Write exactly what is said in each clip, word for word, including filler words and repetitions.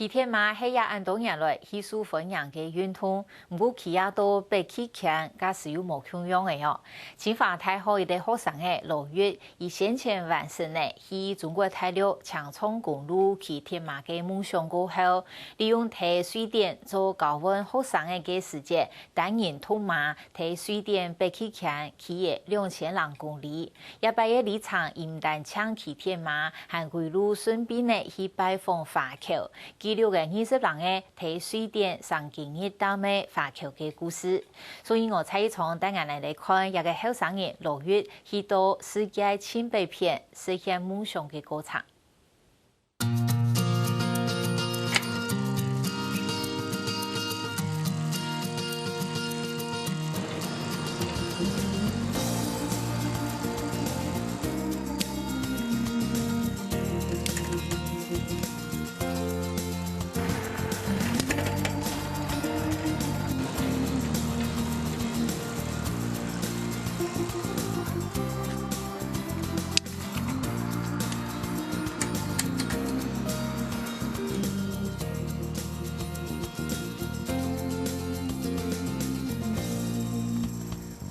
騎鐵馬係這恁多年來，係受歡迎个運動，毋過騎啊到北極圈，該斯又無共樣仔哦。清華大學一個學生仔羅玉，佢先前完成了去中國大陸青藏公路騎鐵馬个夢想過後，利用在瑞典做交換學生仔个時節，單人獨馬在瑞典北極圈騎了兩千零公里。這擺个里程，佢毋單淨騎鐵馬，還歸路順便仔去拜訪華僑，記錄了二十零個在瑞典生根入淡个華僑个故事。所以𠊎這一張帶𠊎等來看這個後生人羅玉去到世界盡北片實現夢想个過程。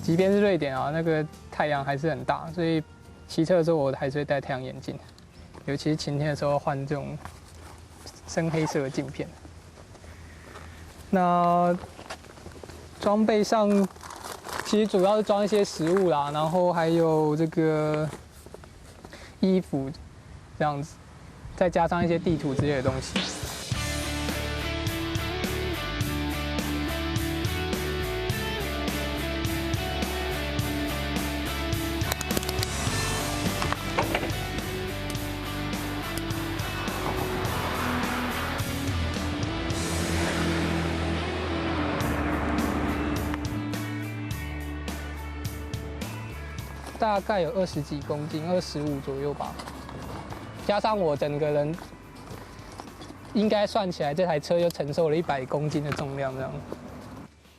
即便是瑞典啊，那個太陽還是很大，所以騎車的時候我還是會戴太陽眼鏡，尤其是晴天的時候換這種深黑色的鏡片。那裝備上其實主要是裝一些食物啦，然後還有這個衣服這樣子，再加上一些地圖之類的東西。 大概有二十幾公斤，二十五左右吧。加上我整個人，應該算起來，這台車就承受了一百公斤的重量這樣。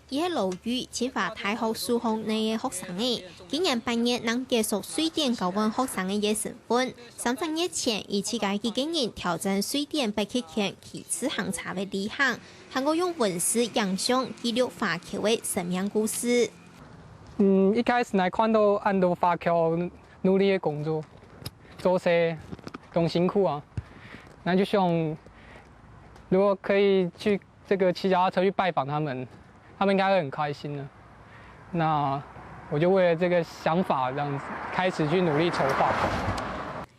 佢係羅玉，清華大學數學系个學生仔，今年八月正結束瑞典交換學生个身份。三十日前，佢自家幾個人挑戰瑞典北極圈騎自行車个旅行，還過用文字、影像記錄華僑个生命故事。 嗯，一開始𠊎看到恁多華僑努力个工作，做事當辛苦啊，那就想，如果可以去這個騎腳踏車去拜訪他們，他們應該會很開心的。那我就為了這個想法這樣子開始去努力籌劃。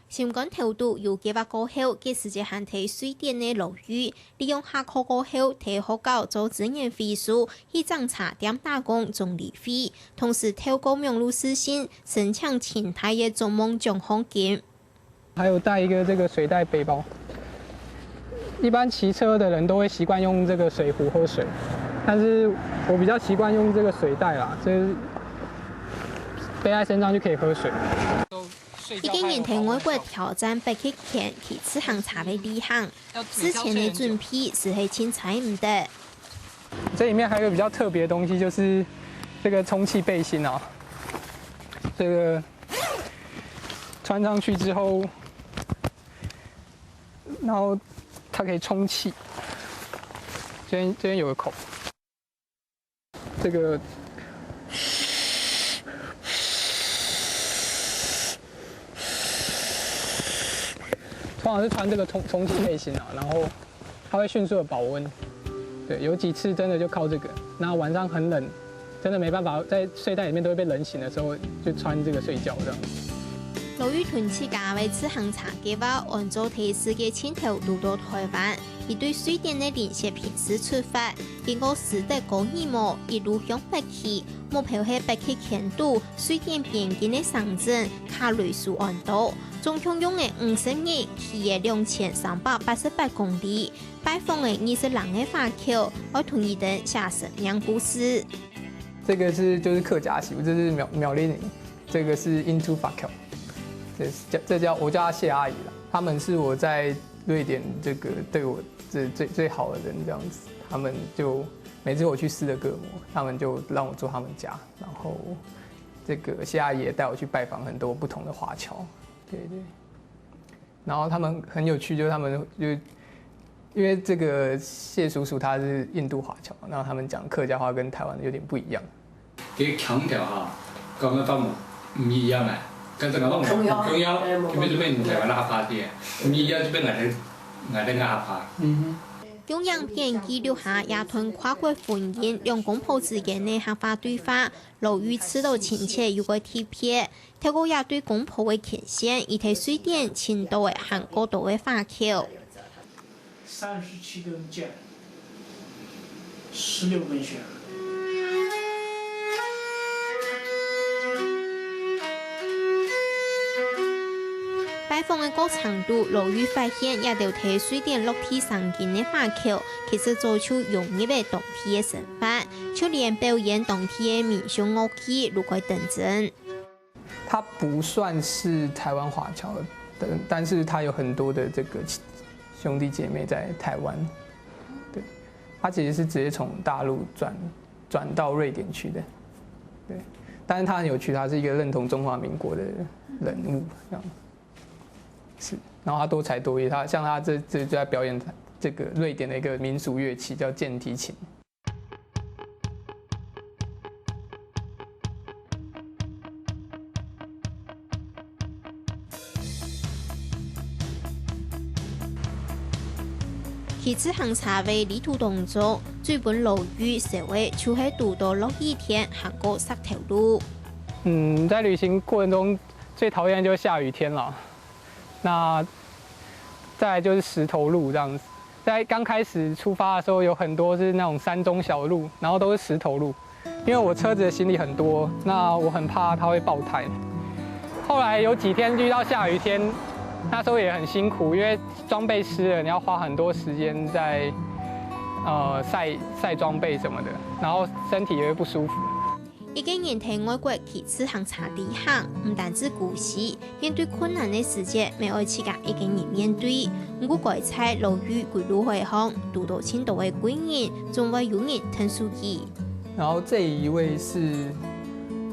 心肝頭肚有計畫過後，該時節還在瑞典个羅玉，利用下課過後在學校做資源回收，去整車店打工種理會，同時透過網路視訊申請清大个逐夢獎學金。還有帶一個這個水袋背包，一般騎車的人都會習慣用這個水壺喝水，但是我比較習慣用這個水袋啦，就是背在身上就可以喝水。 一個人在外國挑戰北極圈騎自行車个旅行，事前个準備斯係盡差毋多。這裡面還有一個比較特別的東西，就是這個充氣背心哦。這個穿上去之後，然後它可以充氣，這邊，這邊有個孔。 這個通常是穿這個充，充氣背心啊，然後它會迅速的保溫。對，有幾次真的就靠這個，那晚上很冷，真的沒辦法，在睡袋裡面都會被冷醒的時候，就穿這個睡覺這樣。羅玉同自家个自行車計畫，按照在世界盡頭堵到台灣，佢對瑞典个鄰舍平斯出發， 經過斯德哥爾摩，一路向北去，目標係北極圈肚瑞典邊境个城鎮卡雷蘇安多，總共用了五十日，騎了兩千三百八十八公里，拜訪了二十零個華僑，愛同佢等寫生命故事。這個是，就是客家媳婦，這是苗，苗栗人，這個是 Into Fakel，這是叫，這叫，我叫她謝阿姨啦。他們是我在瑞典這個對我最，最，最好的人這樣子。他們就每次我去斯德哥爾摩，他們就讓我住他們家，然後這個謝阿姨也帶我去拜訪很多不同的華僑。對，對。然後他們很有趣，就是他們就因為這個謝叔叔他是印度華僑，那他們講客家話跟台灣的有點不一樣。佢強調哈，講个話毋毋一樣啊，跟這个話毋共樣，共樣，哎，無共樣。特別係變台灣客話个，毋一樣就變𠊎等𠊎等客話。嗯哼。用影片記錄下這段跨國婚姻兩公婆之間个客話對話，老余試著親切又个特別。透過這對公婆个牽線，佢在瑞典尋著个還過多个話口。 三十七根箭，十六根弦。拜訪个過程中，老余發現這兜在瑞典落地生根个話口，其實早就融入了當地个生活，就連表演當地个民俗樂器都會當真。 他不算是台灣華僑，但但是他有很多的這個兄弟姐妹在台灣。對，他其實是直接從大陸轉轉到瑞典去的。對，但是他很有趣，他是一個認同中華民國的人物，這樣。是，然後他多才多藝，他像他這這就在表演這個瑞典的一個民俗樂器，叫鍵提琴。 騎自行車个旅途當中，最分老余愁个就係堵著落雨天還過石頭路。嗯，在旅行過程中最討厭的就是下雨天了。那再來就是石頭路這樣子。在剛開始出發的時候，有很多是那種山中小路，然後都是石頭路。 因為我車子的行李很多，那我很怕它會爆胎。後來有幾天遇到下雨天，那時候也很辛苦，因為裝備濕了，你要花很多時間在呃曬曬裝備什麼的，然後身體也會不舒服。一個人在外國騎自行車旅行，毋單止孤栖， 面對困難个時節，乜愛自家一個人面對。毋過該在老余歸路海項，堵著盡多个貴人，總會有人𢯭手佢。然後這一位是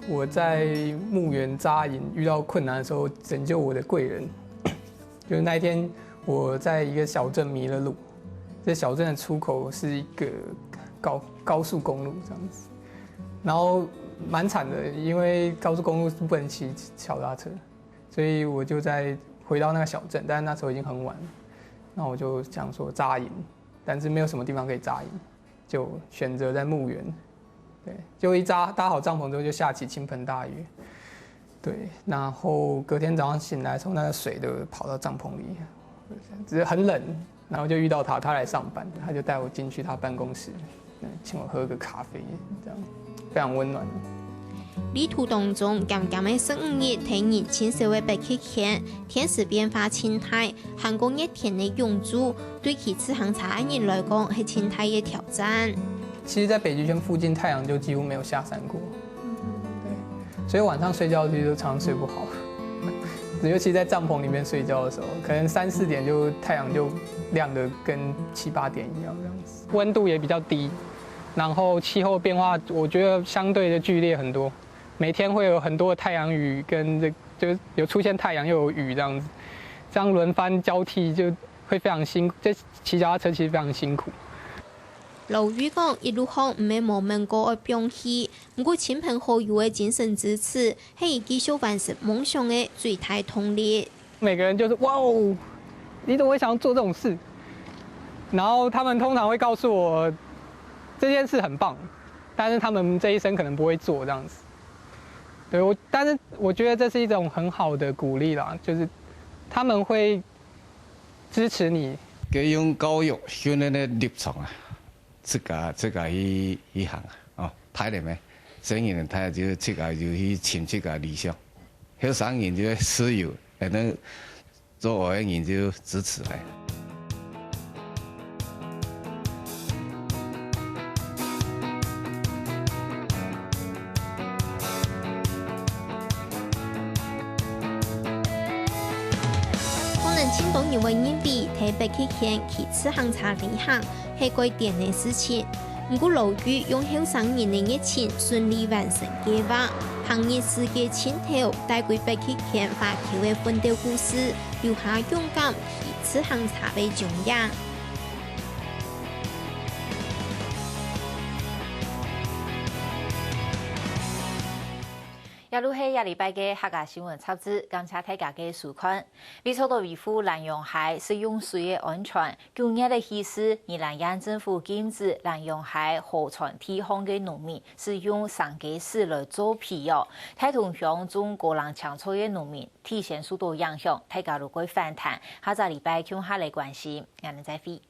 我在墓園紮營遇到困難的時候拯救我的貴人。就是那一天我在一個小鎮迷了路，這小鎮的出口是一個高高速公路這樣子，然後蠻慘的，因為高速公路是不能騎腳踏車， 所以我就再回到那個小鎮，但是那時候已經很晚了。那我就想說紮營，但是沒有什麼地方可以紮營，就選擇在墓園。對，就一紮搭好帳篷之後，就下起傾盆大雨。對，然後隔天早上醒來的時候，那個水都跑到帳篷裡，只是很冷， 然後就遇到他，他來上班，他就帶我進去他辦公室，嗯，請我喝個咖啡，這樣非常溫暖。旅途當中，減減仔十五日在人盡少个北極圈，天時變化盡大，還過熱天个永駐，對騎自行車个人來講係盡大个挑戰。其實，在北極圈附近，太陽就幾乎沒有下山過。對，所以晚上睡覺其實都常常睡不好，尤其在帳篷裡面睡覺的時候，可能三四點就太陽就亮得跟七八點一樣這樣子。溫度也比較低，然後氣候變化，我覺得相對的劇烈很多，每天會有很多的太陽雨跟這，就是有出現太陽又有雨這樣子，這樣輪番交替就會非常辛，就騎腳踏車其實非常辛苦。 老余講，一路項毋係無問過愛放棄，毋過親朋好友个精神支持，係佢繼續完成夢想个最大動力。每個人就是哇哦，你怎麼會想要做這種事？然後他們通常會告訴我，這件事很棒，但是他們這一生可能不會做這樣子。對，我，但是我覺得這是一種很好的鼓勵啦，就是他們會支持你。佢用教育訓練个立場啊，自家自家去去行啊，哦，大人咩，成年人大就自家就去尋自家理想，後生人就係師友，反正做我个人就支持佢。 可能盡多人會認為在北極圈騎自行車旅行係蓋癲个事情，毋過老余用後生人个熱情順利完成計畫，行入世界盡頭，帶歸北極圈花球个奮鬥故事，留下勇敢騎自行車个蹤影。這就係這禮拜个客家新聞雜誌，感謝大家个收看。為著維護蘭陽溪食用水个安全，九月个起始，宜蘭縣政府禁止蘭陽溪河川地項个農民使用生雞屎來做肥料。大同鄉種高冷青菜个農民提前受到影響，大家就過反彈。下隻禮拜共下來關心，𠊎等再會。